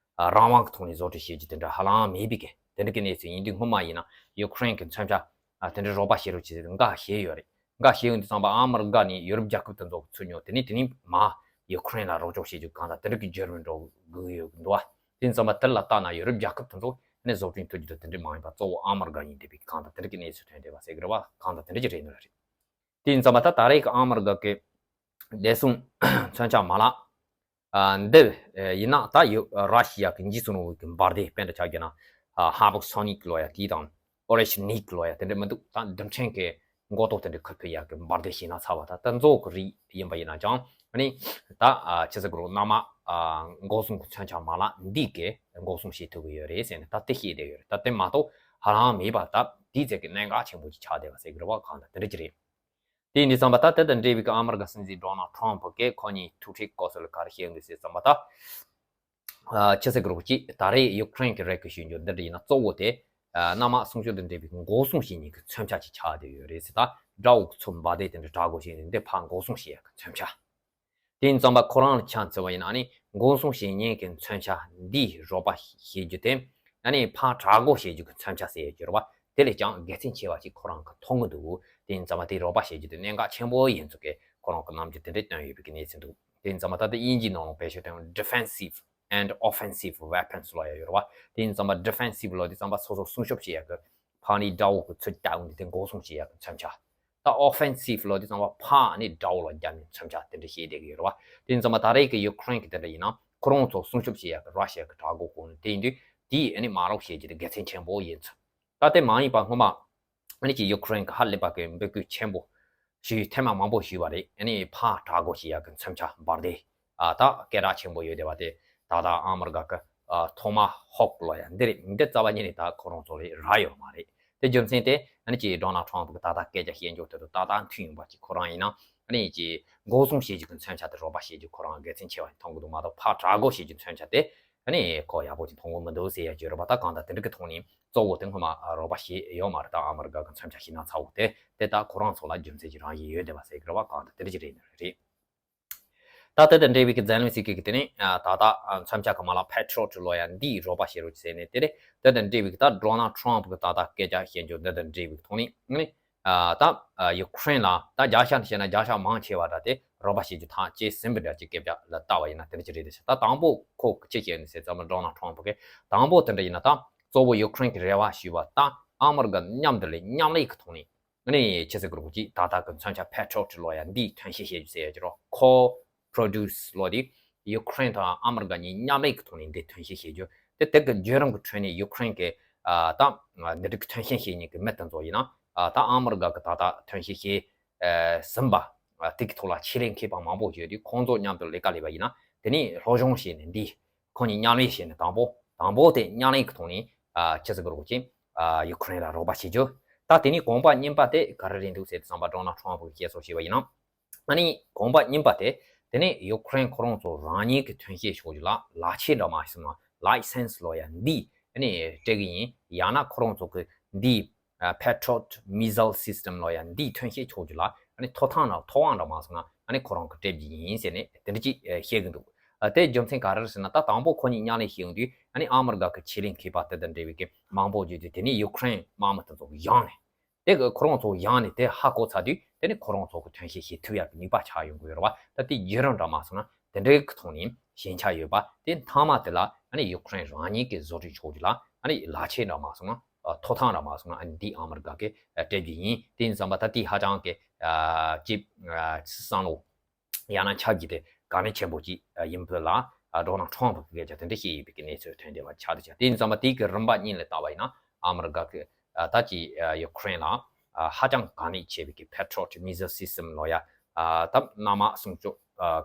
རང་དབང་གི་ཐོག་ནས་བཟོ་སྐྲུན་བྱེད་རྒྱུ་དེ་འདྲ་ཧ་ལམ་མེད་པའི་གི་དེ་འདྲ་གི་གནས་ཚུལ་ཡིན་དུས་སྔོན་མ་ཡིན་ན་ཡུ་ཁུ་རེན་གྱི་མཚོན་ཆ་དེ་འདྲ་རོགས་པ་བྱེད་རོགས་བྱེད་འགའ་བྱས་ཡོད་རེད། འགའ་བྱས་ཡོང་དུས་ཙམ་པ་ཨ་མི་རི་ཀ་ནས་ཡོ་རོབ་རྒྱལ་ཁབ་དེ་ཚོ་ཚུར་ཉོ་དེ་ནས་དེ་ནས་མར་ཡུ་ཁུ་རེན་ལ་རོགས་སྐྱོར་བྱེད་རྒྱུ་གང་ལྟར་དེ་འདྲ་གི་འགྱུར་བ་འགྲོ་དགོས་ཡོད་འདུག་བ། དེ་ཙམ་པ་དེ་ལ་བལྟས་ན་ཡོ་རོབ་རྒྱལ་ཁབ་དེ་ཚོ་ནས་བཟོ་སྐྲུན་ཐུབ་རྒྱུ་དེ་དེ་འདྲ་མ་ཡིན་པ་གཙོ་བོ་ཨ་མི་རི་ཀ་ཡིན་བསྡད་པའི་གང་ལྟར་དེ་འདྲ་གི་གནས་ཚུལ་ཐོན་བསྡད་པ་ཟེར་གི་རེད་བ། གང་ལྟར་དེ་འདྲ་ཅིག་རེད་ནི་རེད། དེ་ཡིན་ཙམ་པ་ད་ད་རེས་ཀྱི་ཨ་མི་རི་ཀ་གི་བདེ་སྲུང་མཚོན་ཆ་མ་ལག་ཨ་འདི་ཡིན་ན་ད་ཡོ་ར་ཤི་ཡ་གི་འཇིགས་སུ་རུང་བའི་གི་འབར་མདེལ་དཔེར་ན་ཆ་བཞག་ན་ཧ་བོག་སོ་ནིག་ལོ་ཡ་དེ་དང་ཨོ་རེ་ཤི་ནིག་ལོ་ཡ་དེ་འདྲ་མི་འདུག་ད་རྡུལ་ཕྲན་གི་མགོ་ཏོག་དེ་འདྲ་ཁུར་ཕུད་ཡག་གི་འབར་མདེལ་ཞིག་ན་ཚ་བ་ད་ད་མཛོ་གི་རིགས་ཡིན་པ་ཡིན་ན་ཀྱང་ཨ་ནི་ད་ཨ་ཆི་ཟེར་དགོས་རེད། གནམ་དམག་ཨ་འགོག་སྲུང་གི་མཚོན་ཆ་མ་ལག་འདི་གི་འགོག་སྲུང་བྱེད་ཐུབ་ཀྱི་ཡོད་རེད་ཟེར་ནས་ད་དེ་བཤད་བསྡད་ཡོད་རེད། ད་དེ་མ་གཏོགས་ཧ་ལམ་མེད་པ་ད་ དེའི་ཚད་ཀྱི་གནད་འགག་ཆེན་པོ་ཅིག་ཆགས་བསྡད་པ་ཟེར་གི་རེད་བ། གང་ལྟར་དེ་འདྲ་ཅིག་རེད། དེ་ཡིན་དུས་ཙམ་པ་ད་དེ་དང་འབྲེལ་བའི་གི་ཨ་མི་རི་ཀ་སྲིད་འཛིན་ཌོ་ནལ་ཊམ་པ་གིས་ཁོ་གཉིས་ཐུག་འཕྲད་སྐབས་སུ་ལ་ག་རེ་བཤད་ཡོད་འདུག་ཟེར་ཙམ་པ་ད། ཨ་ཆི་ཟེར་གི་རེད་གཅིག་ད་རེས་ཡུ་ཀེ་རེན་གྱི་རེ་སྐུལ་ཞུ་རྒྱུ་འདི་འདྲ་ཡིན་ན་གཙོ་བོ་དེ། ཨ་གནམ་དམག་སྲུང་སྐྱོབ་དང་འབྲེལ་བའི་འགོག་སྲུང་བྱེད་མཁན་གྱི་མཚོན་ཆ་ཅིག་ཆགས་བསྡད་ཡོད་རེད་ཟེར། ད་དགྲ་བོ་གི་མཚོ་འབར་མདེལ་དེ་འདྲ་དྲག་པོ་ཞིག་འདི་ཕར་འགོག་སྲུང་བྱེད་ཡག་གི་མཚོན་ཆ། དེ་ཡིན་ཙམ་པ་ཁོ་རང་ལ་ཆ་མཚོན་པ་ཡིན་ན་ཨ་ནི་འགོག་སྲུང་བྱེད་མཁན་གྱི་མཚོན་ཆ་འདིས་རོགས་པ་བྱེད་རྒྱུ་དེ། ཨ་ནི་ཕར་དྲག་འགོག་བྱེད་རྒྱུ་གི་མཚོན་ཆ་ཟེར་ཡོད་རེད་བ། དེ་ལས་ཀྱང་དགེ་མཚན་ཆེ་བ་ཞིག་ཁོ་རང་གིས་མཐོང་གི་འདུག་དེ་ཡིན་ཙམ་པ་དེ་རོགས་པ་བྱེད་རྒྱུ་དེ་གནད་འགག་ཆེན་པོ་ཡིན་ཚུལ་གྱི་ཁོ་རང་གིས་རྣམ་འགྱུར་དེ་འདྲ་སྟོན་ཡོད་པའི་གནས་ཚུལ་འདུག་དེ་ཡིན་ཙམ་པ་ད་ལྟ་དབྱིན་ཇིའི་ནང་ལ་བེད་སྤྱོད་བཏང་བའི་defensive and offensive weapons ལབ་ཡ་ཡོད་རེད་བ། དེ་ཡིན་ཙམ་པ་defensive ལབ་དུས་ཙམ་པ་སོ་སོ་སྲུང་སྐྱོབ་བྱེད་ཡག་གི་ཕར་ནས་དགྲ་བོ་གི་ཚུར་བལྟ་འོང་དུས་དེ་འགོག་སྲུང་བྱེད་ཡག་གི་མཚོན་ཆ། ད་offensive ལབ་དུས་ཙམ་པ་ཕར་ནས་དགྲ་བོ་ལ་རྒྱབ་ནས་མཚོན་ཆ་དེ་འདྲ་བྱེད་བསྡད་ཀྱི་ཡོད་རེད་བ། དེ་ཡིན་ཙམ་པ་ད་རེས་ཀྱི་ཡུ་ཀེ་རེན་གྱི་དེ་འདྲ་ཡིན་ན་ཁོ་རང་ཚོ་སྲུང་སྐྱོབ་བྱེད་ཡག་གི་ར་ཤི་ཡ་གི་དྲག་འགོག་གོ་ནས་དེ་ཡིན་དུས་དེས་ཨ་ནི་མ་རོགས་བྱེད་རྒྱུ་དེ་དགེ་མཚན་ཆེན་པོ་ཡིན་ཚུལ། ད་དེ་མ་ཡིན་པ་སྔོན་མ་ཨ་ནི་ཀྱི་ཡུ་ཀེ་རེན་གྱི་ཧ་ལས་པ་གི་འབོད་སྐུལ་ཆེན་པོ་ཞུས་ཐེངས་མ་མང་པོ་ཞུས་པ་རེད། ཨ་ནི་ཕར་དྲག་འགོག་བྱེད་ཡག་གི་མཚོན་ཆ་འབར་མདེལ་ཨ་ད་སྐད་གྲགས་ཆེན་པོ་ཡོད་བསྡད་པ་དེ་ད་ལྟ་ཨ་མི་རི་ཀ་གི་ཨ་ཐོ་མ་ཧོག་ལབ་ཡ་འདི་རེད། འདི་རྩ་བ་ཉིད་ནས་ད་ཁོ་རང་ཚོ་ལ་རག་ཡོད་མ་རེད། དེ་རྒྱུ་མཚན་དེ་ཨ་ནི་ཀྱི་ཌོ་ནལ་ཊམ་པ་གི་ད་ལྟ་སྐད་ཆ་བཤད་འཇོག་དེ་དང་ཏག་ཏག་མཐུན་ཡོང་པ་ཅིག་ཁོ་རང་ཡིན་ན་ཨ་ནི་ཀྱི་འགོག་སྲུང་བྱེད་རྒྱུ་གི་མཚོན་ཆ་དེ་རོགས་པ་བྱེད་རྒྱུ་ཁོ་རང་དགེ་མཚན་ཆེ་བ་ཞིག་མཐོང་གི་འདུག་མ་གཏོགས་ཕར་དྲག་འགོག་བྱེད་རྒྱུ་མཚོན་ཆ་དེ་ཨ་ནི་ཁོ་ཡག་པོ་ཅིག་མཐོང་གི་མི་འདུག་ཟེར་ཡ་ཅིག་ཡོད་རེད་པ། ད་གང་ལྟར་དེ་འདྲ་གི་ཐོག་ནས་གཙོ་བོ་དེ་སྔོན་མ་རོགས་པ་བྱེད་ཡོད་མ་རེད། ད་ཨ་མི་རི་ཀ་གི་མཚོན་ཆ་ཞིག་ན་ཚ་བོ་དེ་དེ་ད་ཁོ་རང་ཚོ་ལ་རྒྱུ་མཚན་ཅིག་རང་བཞིན་ཡོད་བསྡད་པ་ཟེར་གི་རེད་པ། གང་ལྟར་དེ་འདྲ་ཅིག་རེད་ནི་རེད། ད་དེ་དང་འབྲེལ་བའི་གི་ཛེ་ལན་སི་ཀི་གི་དེ་ནས་ད་ལྟ་མཚོན་ཆ་གི་མ་ལག་Patriot ལབ་ཡ་འདིས་རོགས་པ་བྱེད་རོགས་ཟེར་ནས་དེ་རེད། དེ་དང་འབྲེལ་བའི་གི་ད་ཌོ་ནལ་ཊམ་པ་གི་ད་ལྟ་སྐད་ཆ་བཤད་རྒྱུ་འདི་དང་འབྲེལ་བའི་གི་ཐོག་ནས་ནི་ད་ཡུ་ཀེ་རེན་ལ་ད་བརྒྱ་ཆ་བཤད་ན་བརྒྱ་ཆ་མང་ཆེ་བ་འདྲ་དེ་རོགས་པ་བྱེད་རྒྱུ་ཐག་བཅད་ཟིན་པའི་འདྲ་ཅིག་སྐད་ཆ་ལ་ལྟ་བ་ཡིན་ན་དེ་འདྲ་ཅིག་རེད་དེ། ད་དང་པོ་ཁོ་ཅི་བཤད་ནས་ཟེར་ཙམ་ཌོ་ནལ་ཊམ་པ་གི་དང་པོ་དེ་འདྲ་ཡིན་ན་ད་གཙོ་བོ་ཡུ་ཀེ་རེན་གི་རེ་བ་ཞུས་པ་ད་ཨ་མི་རི་ཀ་མཉམ་དུ་ལ་མཉམ་ལས་ཀྱི་ཐོག་ནས། ཨ་ནི་ཆི་ཟེར་གི་རེད་གོ་ཅིག་ད་ལྟ་གི་མཚོན་ཆ་Patriot ལབ་ཡ་འདིའི་ཐོན་སྐྱེད་བྱེད་རྒྱུ་ཟེར་ཡ་ཅིག་རོ། ཁོ་produce ལབ་དེ་ཡུ་ཀེ་རེན་དང་ཨ་མི་རི་ཀ་གཉིས་མཉམ་ལས་ཀྱི་ཐོག་ནས་འདི་ཐོན་སྐྱེད་བྱེད་རྒྱུ། དེ་དེ་གི་བརྒྱུད་རིམ་གྱི་ཁྲོད་ནས་ཡུ་ཀེ་རེན་གི་ཨ་ད་འདི་འདྲ་གི་ཐོན་སྐྱེད་བྱེད་མཁན་གི་མི་དེ་ཚོ་ཡིན་ན་ཨ་ད་ཨ་མི་རི་ཀ་གི་ད་ལྟ་ཐོན་སྐྱེད་བྱེད་ཟིན་པ་དེ་གི་ཐོག་ལ་ཆེད་ལས་མཁས་པ་མང་པོ་ཡོད་དུས་ཁོང་ཚོ་མཉམ་དུ་ལས་ཀ་ལས་པ་ཡིན་ན་དེ་ནས་སློབ་སྦྱོང་བྱས་ནས་འདི། ཁོང་གཉིས་མཉམ་ལས་བྱས་ནས་དང་པོ་དང་པོ་དེ་མཉམ་ལས་ཀྱི་ཐོག་ནས་ཨ་ཆི་ཟེར་གི་རེད་གོ་ཅིག་ཨ་ཡུ་ཀེ་རེན་ལ་རོགས་པ་བྱེད་རྒྱུ། ད་དེ་ནས་གོམ་པ་གཉིས་པ་དེ་ག་རེ་རེད་འདུག་ཟེར་དུས་ཙམ་པ་ཌོ་ནལ་ཊམ་པ་གིས་བཤད་སྲོལ་བྱས་པ་ཡིན་ན། ཨ་ནི་གོམ་པ་གཉིས་པ་དེ་དེ་ནས་ཡུ་ཀེ་རེན་ཁོ་རང་ཚོ་རང་ཉིད་ཀྱི་ཐོན་སྐྱེད་ཕྱོགས་ཀྱི་ལ་ལག་ཆས་འདྲ་མ་ཞིག་སོང་ན་license ལབ་ཡ་འདི་ཨ་ནི་སྤྲད་གི་ཡིན། ཡང་ན་ཁོ་རང་ཚོ་གི་འདི་ཨ་Patriot missile system ལབ་ཡ་འདིའི་ཐོན་སྐྱེད་ཕྱོགས་ཀྱི་ལ་ཨ་ནི་ཐོབ་ཐང་ལ་ཐོབ་དབང་འདྲ་མ་སོང་ན་ཨ་ནི་ཁོ་རང་གི་སྤྲད་རྒྱུ་ཡིན་ཟེར་ནས་དེ་འདྲ་ཅིག་ཨ་བཤད་གི་འདུག་ཨ་དེ་རྒྱུ་མཚན་ག་རེ་རེད་ཟེར་ན་ད་དང་པོ་ཁོ་གཉིས་མཉམ་ལས་བྱེད་ཡོང་དུས་ཨ་ནི་ཨ་མི་རི་ཀ་གི་ཆེད་ལས་མཁས་པ་དེ་དང་འབྲེལ་བའི་གི་མང་པོ་བརྒྱུད་དུས་དེ་ནས་ཡུ་ཀེ་རེན་དམག་མི་དེ་ཚོ་ཡོང་ནས་དེ་གི་ཁོ་རང་ཚོ་ཡོང་ནས་དེ་ཧ་གོ་ཚར་དུས་དེ་ནས་ཁོ་རང་ཚོ་གི་ཐོན་སྐྱེད་བྱེད་ཐུབ་ཡག་གི་ནུས་པ་ཆགས་ཡོང་གི་ཡོད་རེད་བ། ད་དེ་བརྒྱུད་རིམ་འདྲ་མ་སོང་ན་དེ་འདྲའི་གི་ཐོག་ནས་ཞན་ཆ་ཡོད་པ་དེ་མཐའ་མ་དེ་ལ་ཨ་ནི་ཡུ་ཀེ་རེན་རང་ཉིད་ཀྱི་བཟོ་སྐྲུན་ཕྱོགས་ཀྱི་ལ་ཨ་ནི་ལག་ཆས་འདྲ་མ་སོང་ན་ཐོབ་ཐང་འདྲ་མ་སོང་ན་ཨ་ནི་འདི་ཨ་མི་རི་ཀ་གི་སྤྲད་རྒྱུ་ཡིན། དེ་ཡིན་ཙམ་པ་ད་དེ་ཧ་ཅང་གི་ཅིག་བསམ་བློ། ཡང་ན་ཆབས་ཅིག་དེ་དཀའ་གནད་ཆེན་པོ་ཅིག་ཡིན་པ་ལ་ཌོ་ནལ་ཊམ་པ་གི་སྐད་ཆ་དེ་འདྲ་བཤད་ཡོད་པའི་གནས་ཚུལ་ཐོན་བསྡད་པ་ཆགས་འདུག་ཀྱང་། དེ་ཡིན་ཙང་མ་དེའི་གི་རིམ་པ་གཉིས་ལ་བལྟས་པ་ཡིན་ན་ཨ་མི་རི་ཀ་གི་ད་ཅི་ཡུ་ཀེ་རེན་ལ་ཧ་ཅང་དཀའ་གནད་ཆེ་བའི་གི་Patriot missile system ལབ་ཡ་ད་གནམ་དམག་སྲུང་སྐྱོབ་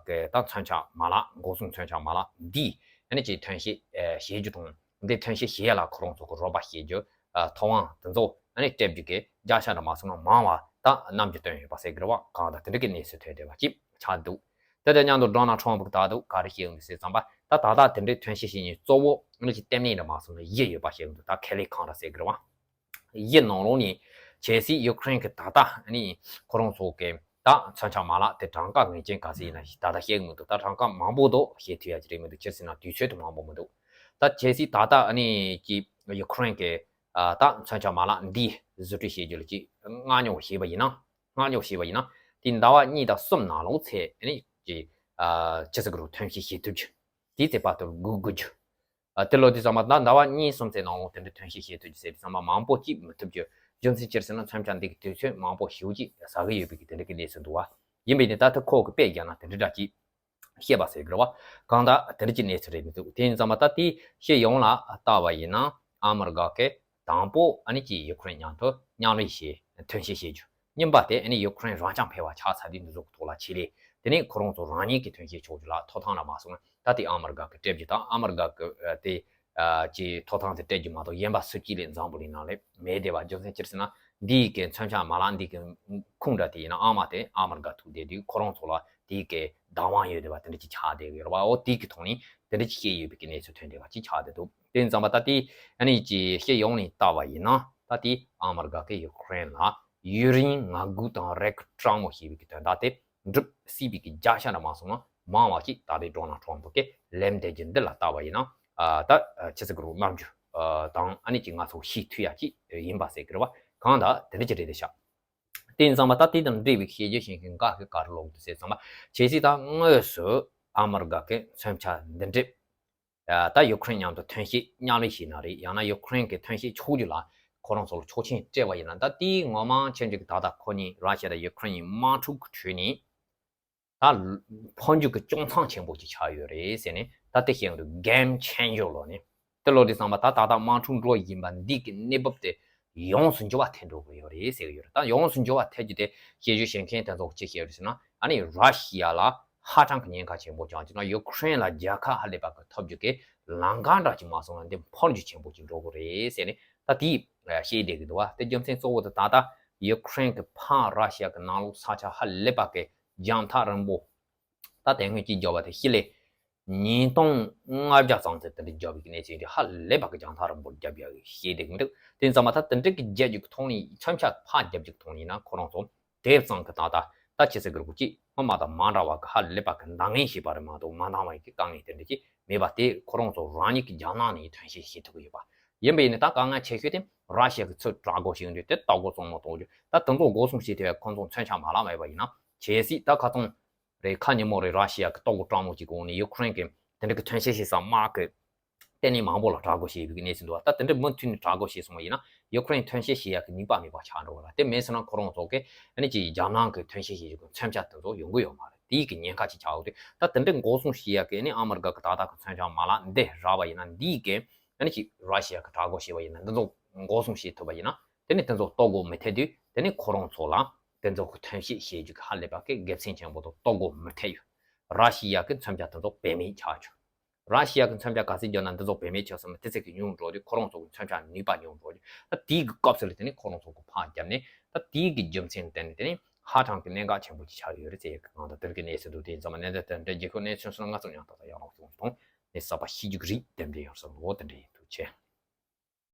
གི་ད་མཚོན་ཆ་མ་ལག་འགོག་སྲུང་མཚོན་ཆ་མ་ལག་འདི་ཨ་ནི་ཅིག་ཐོན་སྐྱེད་བྱེད་རྒྱུ་དང་། འདི་ཐོན་སྐྱེད་བྱེད་ཡ་ལ་ཁོ་རང་ཚོ་གི་རོགས་པ་བྱེད་རྒྱུ། ཨ་ཐོབ་དབང་དེ་ཚོ་ཨ་ནི་སྤྲད་རྒྱུ་གི་བརྒྱ་ཆ་འདྲ་མ་སོང་ན་མང་བ་ད་རྣམ་འགྱུར་སྟོན་ཡོད་པ་ཟེར་གི་རེད་བ། གང་ལྟར་དེ་འདྲ་གི་གནས་ཚུལ་ཐོན་བསྡད་པ་ཅིག་ཆགས་འདུག་དེ་དང་མཉམ་དུ་ཌོ་ནལ་ཊམ་པ་གིས་ད་དུང་ག་རེ་བཤད་ཡོད་ཟེར་ཙམ་པ་ད་ད་ལྟ་དེ་འདྲའི་ཐོན་སྐྱེད་བྱེད་མཁན་གཙོ་བོ་ཨ་ནི་ཅིག་ལྟེ་གནས་འདྲ་མ་སོང་ན་བཞི་ཡོད་པ་བཤད་ཡོད་འདུག་ད་ཁེ་ལས་ཁང་ར་ཟེར་གི་རེད་བ། བཞི་ནང་ལོགས་ནས་གལ་སྲིད་ཡུ་ཀེ་རེན་གི་ད་ལྟ་ཨ་ནི་ཁོ་རང་ཚོ་གི་ད་མཚོན་ཆ་མ་ལག་དེ་གྲངས་ཀ་ངེས་ཅན་ག་ཚོད་ཡིན་ན་ཞིག་ད་ལྟ་བཤད་གི་མི་འདུག་ད་གྲངས་ཀ་མང་པོ་འདུག་བཤད་ཐུབ་ཡ་ཅིག་རེད་མི་འདུག་ཅི་ཟེར་ན་དུས་ཚོད་དུ་མང་པོ་མི་འདུག་ད་གལ་སྲིད་ད་ལྟ་ཨ་ནི་ཅིག་ཡུ་ཀེ་རེན་གི་ཨ་ད་མཚོན་ཆ་མ་ལག་འདི་བཟོ་སྐྲུན་བྱེད་རྒྱུ་ལ་ཅིག་མངགས་ཉོ་བྱས་པ་ཡིན་ན་མངགས་ཉོ་བྱས་པ་ཡིན་ན་དེ་ཟླ་བ་གཉིས་དང་གསུམ་ནང་ལོགས་ཚད་ཨ་ནི་ཅིག་ཨ་ཅི་ཟེར་གི་རུ་ཐོན་སྐྱེད་བྱེད་ཐུབ་རྒྱུ་དེའི་ཚད་བར་དུ་སྒུག་དགོས་རྒྱུ། ཨ་དེ་ལོ་དུས་ཙམ་པ་ད་ཟླ་བ་གཉིས་གསུམ་ཚེ་ནང་ལོགས་དེ་འདྲའི་ཐོན་སྐྱེད་བྱེད་ཐུབ་རྒྱུ་ཟེར་དུས་ཙམ་པ་མང་པོ་གཅིག་མི་ཐུབ་རྒྱུ་རྒྱུ་མཚན་ཅི་རེད་ཟེར་ན་མཚོན་ཆ་འདི་གི་དུས་ཚོད་མང་པོ་ཞེ་པོ་ཅིག་ཟ་གི་ཡོད་པའི་གི་དེ་འདྲ་གི་གནས་ཚུལ་འདུག་བ། ཡིན་པས་ནི་ད་ལྟ་ཁོ་གི་དཔེ་རྒྱག་ན་དེ་འདྲ་འདྲ་ཅིག་བཤད་པ་ཟེར་གི་རེད་བ། གང་ལྟར་དེ་འདྲ་ཅིག་གནས་ཚུལ་རེད་མི་འདུག་དེ་ཡིན་ཙམ་པ་ད་དེ་སྤྱི་ཡོངས་ལ་བལྟ་བ་ཡིན་ན་ཨ་མི་རི་ཀ་གི་དང་པོ་ཨ་ནི་ཅིག་ཡུ་ཀེ་རེན་མཉམ་དུ་མཉམ་ལས་བྱེད་ཐོན་སྐྱེད་བྱེད་རྒྱུ། གཉིས་པ་དེ་ཨ་ནི་ཡུ་ཀེ་རེན་རང་རྐྱང་ཕལ་བ་ཆགས་ཚར་དུས་འདི་ཚོ་གི་ཐོག་ལ་ཆེད་ལས་དེ་ནས་ཁོ་རང་ཚོ་རང་ཉིད་ཀྱི་ཐོན་སྐྱེད་ཕྱོགས་ཀྱི་ལ་ཐོབ་ཐང་ལ་མ་སོང་ན་ད་དེ་ཨ་མི་རི་ཀ་གི་སྤྲད་རྒྱུ་དང་ཨ་མི་རི་ཀ་གི་ཨ་དེ་ ཨ་ཀྱི་ཐོབ་ཐང་དེ་སྤྲད་རྒྱུ་མ་གཏོགས་གཞན་པ་སུ་གཅིག་ལས་འཛམ་བུ་གླིང་ནང་ལ་མེད་བསྡད་པ། རྒྱུ་མཚན་ཅི་རེད་ཟེར་ན། འདིའི་གི་མཚོན་ཆ་མ་ལག་འདིའི་གི་ཁུངས་འདྲ་དེ་ཡིན་ན། ཨ་མ་དེ་ཨ་མར་ག་ཐུག་བསྡད་དུས་ཁོ་རང་ཚོ་ལ་དེའི་གི་བདག་དབང་ཡོད་བསྡད་པ་དེ་འདྲ་ཅིག་ཆགས་བསྡད་ཡོད་རེད་བ། འོ་དེའི་གི་ཐོག་ནས་དེ་འདྲ་ཅིག་བཤད་ཡོད་པའི་གི་གནས་ཚུལ་ཐོན་བསྡད་པ་ཅིག་ཆགས་བསྡད་འདུག་དེ་ཙམ་པ་ད་དེ་ཨ་ནི་ཅིག་བཤད་ཡོང་ནས་བལྟ་བ་ཡིན་ན། ད་དེ་ཨ་མར་ག་གིས་ཡུ་ཁུ་རེན་ལ་ཡུན་རིང་ངང་སྒུག་དང་རེ་སྐུལ་དྲང་མོ་བྱས་པའི་གི་དོན་དག་དེ། འགྲུབ་སྲིད་པའི་གི་རྒྱལ་ཤ་འདྲ་མ་སོང་ན་མང་བ་ཞིག་ད་ལྟའི་ཌོ་ནལ་ཊམ་ཕུ་གི་ལན་འདེབས་རྒྱུ་འདི་ལ་བལྟ་བ་ཡིན་ན། ཨ་ད་ཨ་ཆི་ཟེར་གི་རེད། རྣམ་འགྱུར་ཨ་དང་ཨ་ནི་ཅིག་ང་ཚོ་ཤེས་ཐུབ་ཡ་ཅིག་ཡིན་པ་ཟེར་གི་རེད་བ། གང་ལྟར་དེ་འདྲ་ཅིག་རེད་དེ་ཤག་དེ་ཡིན་ཙང་མ་ད་དེ་དང་འབྲེལ་བའི་བཤད་རྒྱུ་ཞིག་གི་འགའ་གི་ག་རེ་ལོག་འདུག་ཟེར་ཙང་མ། གལ་སྲིད་ད་དངོས་སུ་ཨ་མི་རི་ཀ་གི་མཚོན་ཆ་འདི་འདྲས་ད་ཡུ་ཁུ་རེན་མཉམ་དུ་ཐོན་སྐྱེད་མཉམ་ལས་བྱས་ན་རེད། ཡང་ན་ཡུ་ཁུ་རེན་གྱི་ཐོན་སྐྱེད་ཆོག་རྒྱུ་ལ་ཁོ་རང་ཚོ་ལ་ཆོག་མཆན་སྤྲད་པ་ཡིན་ན། ད་དེའི་ངོ་མ་ཆེན་འཇིག་ད་ལྟ་ཁོ་གཉིས་ར་ཤི་ཡ་དང་ཡུ་ཁུ་རེན་གཉིས་དམག་འཁྲུག་གི་ཁྲོད་ནས་ད་ཕམ་རྒྱུ་གི་གཅོང་ཚང་ཆེན་པོ་ཅིག་ཆགས་ཡོད་རེད་ཟེར་ནས། ད་དེ་བཤད་འདུག་གེམ་ཆེན་ཇར་ལོ་ནས། དེ་ལོ་དེ་ཚང་མ་ད་ད་ལྟ་དམག་འཁྲུག་འགྲོ་བཞིན་པ་འདི་གི་གནས་བབ་དེ་ཡོངས་སུ་འགྱུར་བ་ཐེབས་འགྲོ་གི་ཡོད་རེད་ཟེར་གི་ཡོད་རེད། ད་ཡོངས་སུ་འགྱུར་བ་ཐེབས་རྒྱུ་དེ་ཞེ་ཞུ་བྱེད་མཁན་དེ་ཚོ་ཅི་བཤད་རེད་ཟེར་ན། ཨ་ནི་ར་ཤི་ཡ་ལ་ཧ་ཅང་གི་ཉེན་ཁ་ཆེན་པོ་བྱུང་། ཅི་ན་ཡུ་ཁུ་རེན་ལ་རྒྱལ་ཁ་ཧ་ལས་པ་གི་ཐོབ་རྒྱུ་གི་ལམ་ཁ་འདྲ་ཅིག་མ་སོང་ན་འདི་ཕམ་རྒྱུ་ཆེན་པོ་ཅིག་འགྲོ་གི་རེད་ཟེར་ནས་ད་དེ་བཤད་བསྡད་གི་འདུག་བ། དེ་རྒྱུ་མཚན་གཙོ་བོ་དེ་ད་ལྟ་ཡུ་ཁུ་རེན་གི་ཕར་ར་ཤི་ཡ་གི་ནང་ལོགས་ས་ཆ་ཧ་ལས་པ་གི་རྒྱང་ཐག་རིང་པོ། ད་དེ་སྔོན་གྱི་རྒྱབ་པ་དེ་ཤི་ལེ་ཉིས་སྟོང་ལྔ་བརྒྱ་ཙམ་ཙམ་དེ་འདྲ་རྒྱབ་པའི་གནས་ཚུལ་དེ་ཧ་ལས་པ་གི་རྒྱང་ཐག་རིང་པོར་རྒྱབ་ཡག་ཤེས་བསྡད་ཀྱི་འདུག་དེ་ཙམ་མ་ད་དེ་འདྲ་གི་རྒྱབ་རྒྱུ་གི་ཐོག་ནས་མཚོན་ཆ་ཕར་རྒྱབ་རྒྱུ་གི་ཐོག་ནས་ཡིན་ན་ཁོ་རང་ཚོ་དེབ་ཙམ་གི་ད་ལྟ་ད་ཆི་ཟེར་གི་རེད། ཅིག་སྔོན་མ་དང་མ་འདྲ་བ་གི་ཧ་ལས་པ་གི་འདང་ངེས་བྱས་པ་རེད་མ་གཏོགས་མ་འདང་བ་ཡི་གི་དཀའ་ངལ་དེ་འདྲ་ཅིག་མེད་པ་དེ་ཁོ་རང་ཚོ་རང་ཉིད་ཀྱི་རྒྱ་ནག་ནས་ཐོན་སྐྱེད་བྱེད་ཐུབ་ཀྱི་ཡོད་པ་ཡིན་པ་ཡིན་ན། ད་དཀའ་ངལ་ཆེ་ཤོས་དེ་ར་ཤི་ཡ་གི་ཚུར་དྲག་རྒོལ་བྱེད་ཡོང་དུས་དེ་ལྟ་སྒོ་གཙང་མ་གཏོང་རྒྱུ། ད་དེ་ཚོ་སྒོ་སྲུང་བྱེད་ཐུབ་ཡ་ཁོ་ཚོ་མཚོན་ཆ་མ་ལག་མེད་པ་ཡིན་ན། གལ་སྲིད་ད་ཁ་ཚང་རེད། ཁ་ཉིན་མོ་རེད། ར་ཤི་ཡ་གི་ལྟོ་གོས་སྤྲང་མོ་གཅིག་གི་འོག་ནས་ཡུ་ཁུ་རེན་གི་དེ་འདྲ་གི་ཐོན་སྐྱེད་བྱེད་ས་དམག་གི་ལྟེ་གནས་མང་པོ་ལ་དྲག་རྒོལ་བྱེད་པའི་གནས་ཚུལ་འདུག་བ། ད་དེ་འདྲ་མུ་མཐུད་ནས་དྲག་རྒོལ་བྱས་སོང་བ་ཡིན་ན་ཡུ་ཁུ་རེན་ཐོན་སྐྱེད་བྱེད་ཡག་གི་ནུས་པ་མེད་པ་ཆགས་འགྲོ་བ་ལ། དེ་མེད་སོང་ན་ཁོ་རང་ཚོ་གི་ཨ་ནི་ཅིག་རྒྱ་ནག་གི་ཐོན་སྐྱེད་བྱེད་རྒྱུ་གི་མཚོན་ཆ་དེ་ཚོ་ཡོང་གི་ཡོད་མ་རེད། དེའི་གི་ཉེན་ཁ་ཅིག་ཆགས་འོ་དུས། ད་དེ་འདྲ་འགོག་སྲུང་བྱེད་ཡག་གི་ཨ་ནི་ཨ་མི་རི་ཀ་གི་ད་ལྟ་གི་མཚོན་ཆ་མ་ལག་འདི་རག་པ་ཡིན་ན། འདིའི་གི་ཨ་ནི་ཅིག་ར་ཤི་ཡ་གི་དྲག་རྒོལ་བྱས་པ་ཡིན་ན། འདི་ཚོ་འགོག་སྲུང་བྱེད་ཐུབ་པ་ཡིན་ན། དེ་ནི་དེ་ཚོ་ལྟོ་གོས་མི་ཐེབས་དུས་དེ་ནི་ཁོ་རང་ཚོ་ལ་དེ་ཚོ་གི་ཐོན་སྐྱེད་བྱེད་རྒྱུ་གི་ཧ་ལས་པ་གི་དགེ་མཚན་ཆེན་པོ་དང་ལྟོ་གོས་མི་ཐེབས་ཡོད། ར་ཤི་ཡ་གི་མཚོན་ཆ་དེ་ཚོ་བེད་མེད་ཆགས་ཆོག་ར་ཤི་ཡ་གི་མཚོན་ཆ་ག་ཚོད་བརྒྱབ་ན་འདི་ཚོ་བེད་མེད་ཆགས་སོང་ན་དེ་ཚོ་གི་ཉུང་འགྲོ་དུས་ཁོ་རང་ཚོ་གི་མཚོན་ཆ་ནུས་པ་ཉུང་འགྲོ་དུས། ད་དེའི་གི་སྐབས་སུ་ལ་དེ་ནི་ཁོ་རང་ཚོ་གི་ཕར་བརྒྱབ་ནས། ད་དེའི་གི་རྒྱུ་མཚན་དེ་ནི་དེ་ནི་ཧ་ཅང་གི་གནད་འགག་ཆེན་པོ་ཅིག་ཆགས་ཡོད་རེད་ཟེར་ཡག་གི་ང་ད་དེར་གི་གནས་ཚུལ་འདུག་དེ་ཡིན་ཙང་མ་གནད་དོན་དེ་འདྲ་རྒྱལ་ཁབ་གནས་ཚུལ་སོང་ན་ང་ཚོ་ཡང་ད་ལྟ་ཡང་རང་སྐྱོང་གཏོང་ནས་གསར་པ་ཤེས་རྒྱུ་གི་རིགས་དེ་འདྲ་ཡོང་ས་འོ་དེ་འདྲ་ཡིན་འདུག་ཆེ།